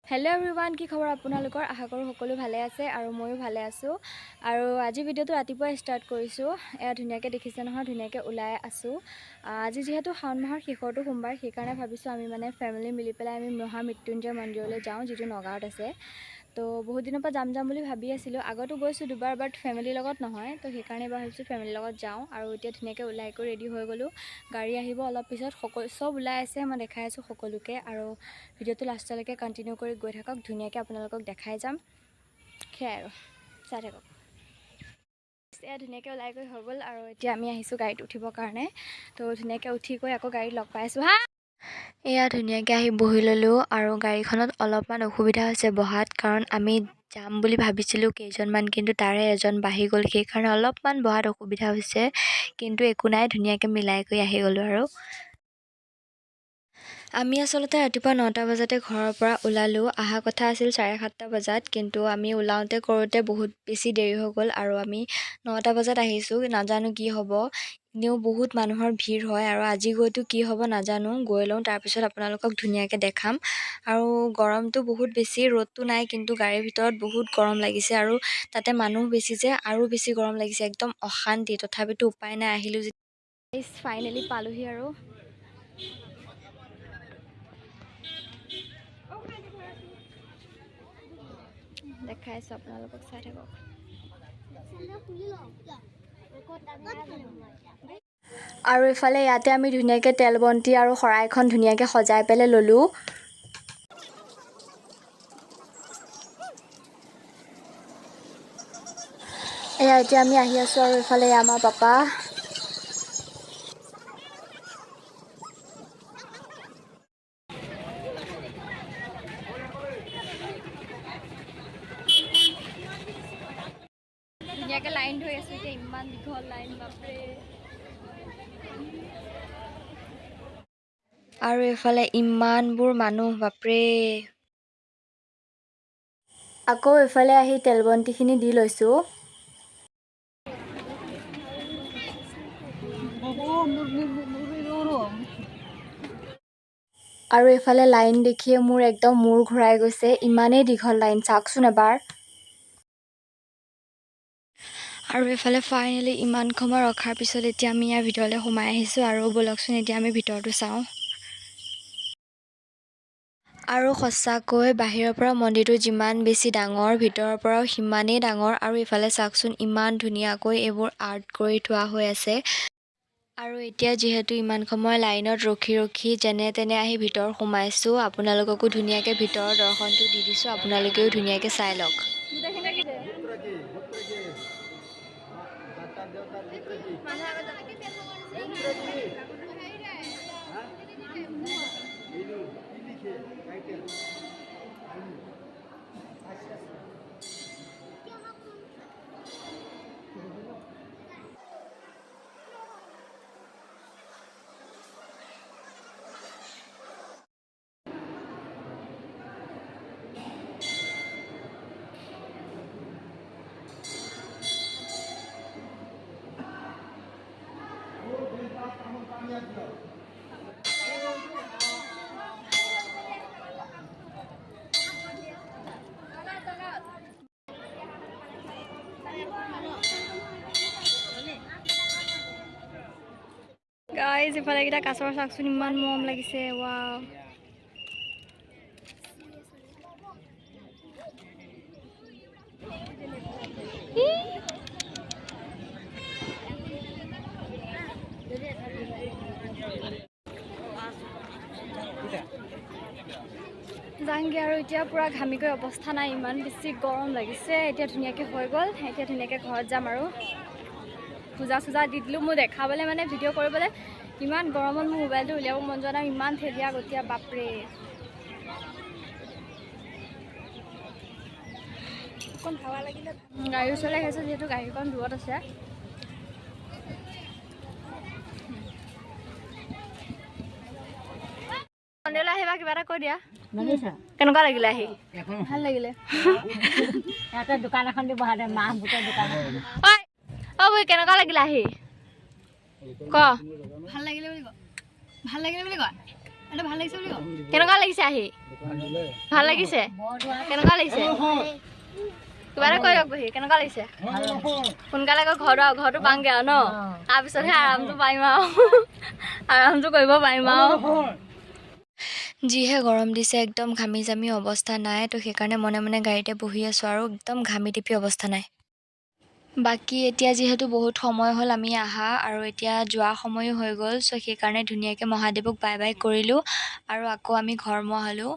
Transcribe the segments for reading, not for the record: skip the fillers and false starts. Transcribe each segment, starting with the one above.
Hello' everyone, কি খবৰ আপোনালোকৰ? আশা কৰোঁ সকলো ভালে আছে আৰু ময়ো ভালে আছোঁ। আৰু আজি ভিডিঅ'টো ৰাতিপুৱাই ষ্টাৰ্ট কৰিছোঁ। এয়া ধুনীয়াকৈ দেখিছে নহয়, ধুনীয়াকৈ ওলাই আছোঁ। আজি যিহেতু শাওণ মাহৰ শেষৰটো সোমবাৰ, সেইকাৰণে ভাবিছোঁ আমি মানে ফেমিলি মিলি পেলাই আমি মহামৃত্যুঞ্জয় মন্দিৰলৈ যাওঁ, যিটো নগাঁৱত আছে। তো বহুত দিনৰ পৰা যাম যাম বুলি ভাবি আছিলোঁ। আগতো গৈছোঁ দুবাৰ, বাট ফেমিলিৰ লগত নহয়। তো সেইকাৰণে এবাৰ ভাবিছোঁ ফেমিলিৰ লগত যাওঁ। আৰু এতিয়া ধুনীয়াকৈ ওলাই কৰি ৰেডি হৈ গ'লোঁ। গাড়ী আহিব অলপ পিছত, সকলো চব ওলাই আছে, মই দেখাই আছোঁ সকলোকে। আৰু ভিডিঅ'টো লাষ্টলৈকে কণ্টিনিউ কৰি গৈ থাকক, ধুনীয়াকৈ আপোনালোকক দেখাই যাম। সেয়াই আৰু চাই থাকক। এয়া ধুনীয়াকৈ ওলাই গৈ হৈ গ'ল আৰু এতিয়া আমি আহিছোঁ গাড়ীত উঠিবৰ কাৰণে। তো ধুনীয়াকৈ উঠি গৈ আকৌ গাড়ীত লগ পাই আছোঁ। হা, এয়া ধুনীয়াকৈ আহি বহি ল'লোঁ। আৰু গাড়ীখনত অলপমান অসুবিধা হৈছে বহাত, কাৰণ আমি যাম বুলি ভাবিছিলোঁ কেইজনমান, কিন্তু তাৰে এজন বাঢ়ি গ'ল, সেইকাৰণে অলপমান বহাত অসুবিধা হৈছে। কিন্তু একো নাই, ধুনীয়াকৈ মিলাই কৰি আহি গ'লোঁ। আৰু আমি আচলতে ৰাতিপুৱা 9টা বজাতে ঘৰৰ পৰা ওলালোঁ। অহা কথা আছিল 7:30 বজাত, কিন্তু আমি ওলাওঁতে কৰোঁতে বহুত বেছি দেৰি হৈ গ'ল আৰু আমি 9টা বজাত আহিছোঁ। নাজানো কি হ'ব, এনেও বহুত মানুহৰ ভিৰ হয় আৰু আজি গৈতো কি হ'ব নাজানো। গৈ লওঁ, তাৰপিছত আপোনালোকক ধুনীয়াকৈ দেখাম। আৰু গৰমটো বহুত বেছি, ৰ'দটো নাই কিন্তু গাড়ীৰ ভিতৰত বহুত গৰম লাগিছে আৰু তাতে মানুহ বেছি যে আৰু বেছি গৰম লাগিছে, একদম অশান্তি। তথাপিতো উপায় নাই, আহিলোঁ। ফাইনেলি পালোহি। আৰু দেখাই আছোঁ আপোনালোকক, চাই থাকক। আৰু ইফালে ইয়াতে আমি ধুনীয়াকৈ তেল বন্তি আৰু শৰাইখন ধুনীয়াকৈ সজাই পেলাই ল'লোঁ। এয়া এতিয়া আমি আহি আছোঁ। আৰু ইফালে আমাৰ পাপা। ধুনীয়াকৈ লাইন ধৰি আছোঁ এতিয়া, ইমান দীঘল লাইন, বাপৰে। আৰু এইফালে ইমানবোৰ মানুহ, বাপৰে। আকৌ এইফালে আহি তেল বন্তিখিনি দি লৈছোঁ। আৰু এইফালে লাইন দেখিয়ে মোৰ একদম মূৰ ঘূৰাই গৈছে, ইমানেই দীঘল লাইন, চাওকচোন এবাৰ। আৰু এইফালে ফাইনেলি ইমান সময় ৰখাৰ পিছত এতিয়া আমি ইয়াৰ ভিতৰলৈ সোমাই আহিছোঁ। আৰু ব'লকচোন এতিয়া আমি ভিতৰটো চাওঁ। আৰু সঁচাকৈ বাহিৰৰ পৰা মন্দিৰটো যিমান বেছি ডাঙৰ, ভিতৰৰ পৰাও সিমানেই ডাঙৰ। আৰু ইফালে চাওকচোন, ইমান ধুনীয়াকৈ এইবোৰ আৰ্ট কৰি থোৱা হৈ আছে। আৰু এতিয়া যিহেতু ইমান সময় লাইনত ৰখি ৰখি যেনে তেনে আহি ভিতৰ সোমাইছোঁ, আপোনালোককো ধুনীয়াকৈ ভিতৰৰ দৰ্শনটো দি দিছোঁ, আপোনালোকেও ধুনীয়াকৈ চাই লওক। গাইজ, ইফালে এইকেইটা কাছৰ চাওকচোন, ইমান মৰম লাগিছে। ৱাও, যাংগে আৰু এতিয়া পূৰা ঘামি গৈ অৱস্থা নাই, ইমান বেছি গৰম লাগিছে। এতিয়া ধুনীয়াকৈ হৈ গ'ল, এতিয়া ধুনীয়াকৈ ঘৰত যাম। আৰু পূজা চূজা দি দিলোঁ। মোৰ দেখাবলৈ মানে ভিডিঅ' কৰিবলৈ ইমান গৰমত মোৰ মোবাইলটো উলিয়াব মন যোৱা নাই, ইমান ঠেলীয়া গতীয়া, বাপৰে। অকণ হাৱা লাগিলে। গাড়ীৰ ওচৰলৈ আহিছোঁ, যিহেতু গাড়ীখন দূৰত আছে। মন্দিৰলৈ আহিবা, কিবা এটা কৈ দিয়া, কেনেকুৱা লাগিলে আহি? ভাল লাগিলে। ইয়াতে দোকান এখন দিব, মাহ বুটৰ দোকান। ঐ অ বুঢ়ী, কেনেকুৱা লাগিলে আহি ক? ভাল লাগিলে বুলি ক, ভাল লাগিলে বুলি কোৱা। কেনেকুৱা লাগিছে আহি? ভাল লাগিছে? কেনেকুৱা লাগিছে? কিবা এটা কৈ দিয়ক বহি, কেনেকুৱা লাগিছে? সোনকালে গৈ ঘৰটো পামগৈ আৰু ন, তাৰপিছতহে আৰামটো পাৰিম আৰু, আৰামটো কৰিব পাৰিম আৰু। যিহে গৰম দিছে, একদম ঘামি জামি অৱস্থা নাই। তো সেইকাৰণে মনে মনে গাড়ীতে বহি আছোঁ আৰু, একদম ঘামি টিপি অৱস্থা নাই। বাকী এতিয়া যিহেতু বহুত সময় হ'ল আমি অহা আৰু এতিয়া যোৱা সময়ো হৈ গ'ল, চ' সেইকাৰণে ধুনীয়াকৈ মহাদেৱক বাই বাই কৰিলোঁ আৰু আকৌ আমি ঘৰমুৱা হ'লোঁ।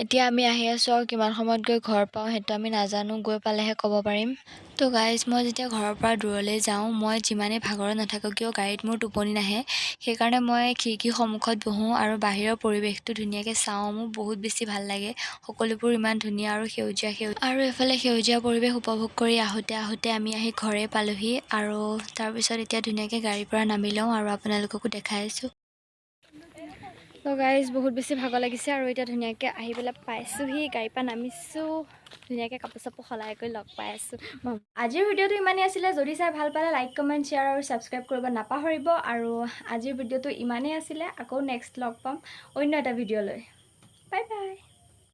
এতিয়া আমি আহি আছোঁ আৰু কিমান সময়ত গৈ ঘৰ পাওঁ সেইটো আমি নাজানো, গৈ পালেহে ক'ব পাৰিম। তো গাইজ, মই যেতিয়া ঘৰৰ পৰা দূৰলৈ যাওঁ, মই যিমানেই ভাগৰত নাথাকোঁ কিয় গাড়ীত মোৰ টোপনি নাহে। সেইকাৰণে মই খিৰিকীৰ সন্মুখত বহোঁ আৰু বাহিৰৰ পৰিৱেশটো ধুনীয়াকৈ চাওঁ। মোৰ বহুত বেছি ভাল লাগে, সকলোবোৰ ইমান ধুনীয়া আৰু সেউজীয়া সেউজীয়া, আৰু এইফালে সেউজীয়া পৰিৱেশ উপভোগ কৰি আহোঁতে আহোঁতে আমি আহি ঘৰে পালোহি। আৰু তাৰপিছত এতিয়া ধুনীয়াকৈ গাড়ীৰ পৰা নামি লওঁ আৰু আপোনালোককো দেখাই আছোঁ। তো গাইজ, বহুত বেছি ভাগৰ লাগিছে আৰু এতিয়া ধুনীয়াকৈ আহি পেলাই পাইছোঁহি, গাড়ীৰ পৰা নামিছোঁ, ধুনীয়াকৈ কাপোৰ চাপোৰ সলাই কৰি লগ পাই আছোঁ। আজিৰ ভিডিঅ'টো ইমানেই আছিলে। যদি চাই ভাল পালে লাইক, কমেণ্ট, শ্বেয়াৰ আৰু ছাবস্ক্ৰাইব কৰিব নাপাহৰিব। আৰু আজিৰ ভিডিঅ'টো ইমানেই আছিলে, আকৌ নেক্সট লগ পাম অন্য এটা ভিডিঅ' লৈ। Bye bye.